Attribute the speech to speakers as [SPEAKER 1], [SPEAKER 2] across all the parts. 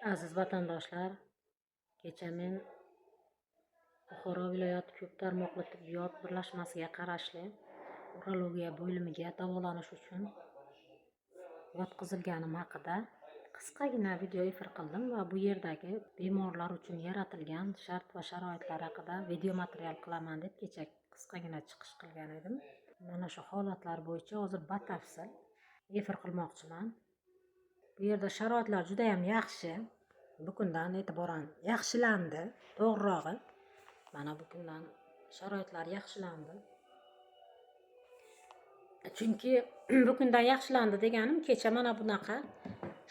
[SPEAKER 1] Aziz vatandoshlar, kecha men Buxoro viloyati ko'p tarmoqli tibbiyot birlashmasiga qarashli urologiya bo'limiga davolanish uchun yotqizilganim haqida qisqagina video efir qildim va bu yerdagi bemorlar uchun yaratilgan shart va sharoitlar haqida video material qilaman deb kecha qisqagina chiqish qilgan edim. Mana shu holatlar bo'yicha hozir batafsil efir qilmoqchiman. Bu yerda sharoitlar judayam yaxshi. Bugundan e'tiboran yaxshilandi, to'g'rirog'i. Mana bugundan sharoitlar yaxshilandi. Chunki bugundan yaxshilandi deganim, kecha mana bunaqa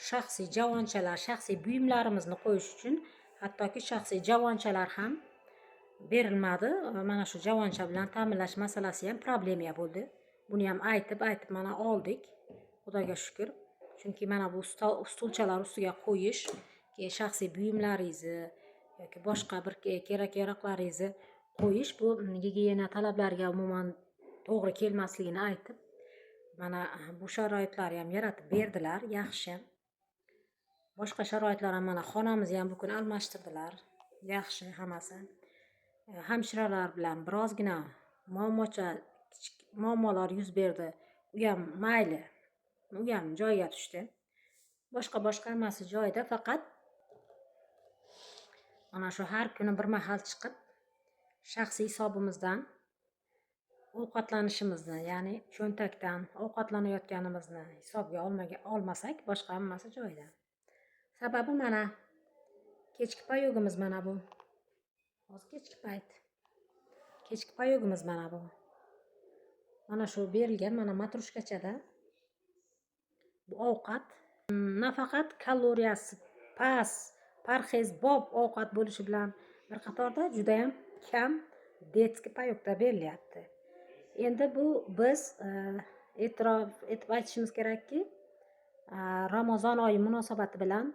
[SPEAKER 1] shaxsiy javonchalar, shaxsiy buyumlarimizni qo'yish uchun hattoki shaxsiy javonchalar ham berilmadi. Mana shu javoncha bilan ta'minlash masalasi ham problema bo'ldi. Buni ham aytib aytib mana oldik, Xudoga shukur. Chunki mana bu stulchalar ustiga qo'yish, keyin shaxsiy buyumlaringizni yoki boshqa bir kerak yaroqlaringizni qo'yish, bu gigiyena talablariga umuman to'g'ri kelmasligini aytib, mana bu sharoitlarni ham yaratib berdilar. Yaxshi, boshqa sharoitlar ham, mana xonamizni ham bugun almashtirdilar. Yaxshi hammasi. Hamshiralar bilan birozgina muammocha, kichik muammolar yuz berdi, u ham mayli, u ham joyiga tushdi. Boshqa boshqa hammasi joyida, faqat mana shu har kuni bir mahal chiqib shaxsiy hisobimizdan ovqatlanishimizni, ya'ni cho'ntakdan ovqatlanayotganimizni hisobga olmasak, boshqa hammasi joyida. Sababi, mana kechki паёк imiz, mana bu hozir kechki payt, kechki паёк imiz mana bu, mana shu berilgan, mana матрешка chada bu ovqat nafaqat kaloriyasi past, parhezbop ovqat bo'lishi bilan bir qatorda judayam kam детский паёк da berilyapti. Endi bu biz e'tirof etib aytishimiz kerakki, Ramazon oyi munosabati bilan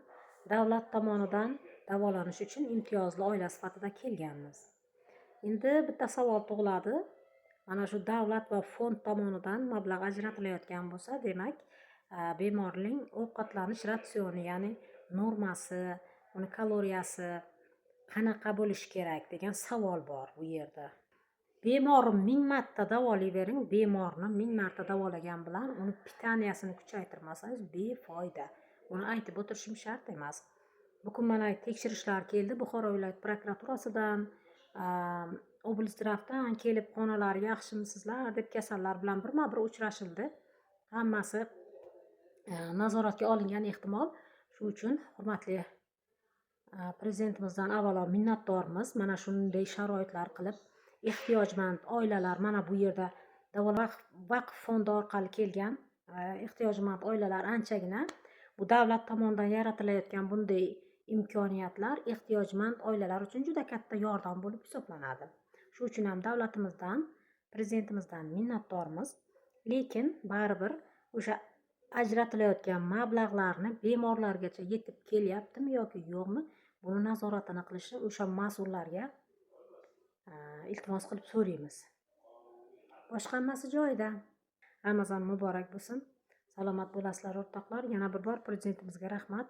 [SPEAKER 1] davlat tomonidan davolanish uchun imtiyozli oila sifatida kelganmiz. Endi bitta savol tug'iladi: mana shu davlat va fond tomonidan mablag' ajratilayotgan bo'lsa, demak, bemorning ovqatlanish ratsioni, ya'ni normasi, uni kaloriyasi qanaqa bo'lishi kerak degan savol bor bu yerda. Bemorni ming marta davolayvering, bemorni ming marta davolagan bilan uni питания sini kuchaytirmasangiz, befoyda. Buni aytib o'tirishim shart emas. Bugun mana tekshirishlar keldi Buxoro viloyat prokuraturasidan, облздрав dan kelib, xonalar yaxshimisizlar deb kasallar bilan birma bir uchrashildi. Hammasi nazoratga olingan ehtimol. Shu uchun hurmatli Prezidentimizdan avvalo minnatdormiz. Mana shunday sharoitlar qilib, ehtiyojmand oilalar, mana bu yerda vaqf fondi orqali kelgan ehtiyojmand oilalar anchagina. Bu davlat tomonidan yaratilayotgan bunday imkoniyatlar ehtiyojmand oilalar uchun juda katta yordam bo'lib hisoblanadi. Shu uchun ham davlatimizdan, Prezidentimizdan minnatdormiz. Lekin baribir o'sha ajratilayotgan mablag'larni bemorlargacha yetib kelyaptimi yoki yo'qmi, buni nazoratini qilishni o'sha mas'ullarga iltimos qilib so'raymiz. Boshqa hammasi joyida. Ramazon muborak bo'lsin, salomat bo'lasizlar, o'rtoqlar. Yana bir bor Prezidentimizga rahmat.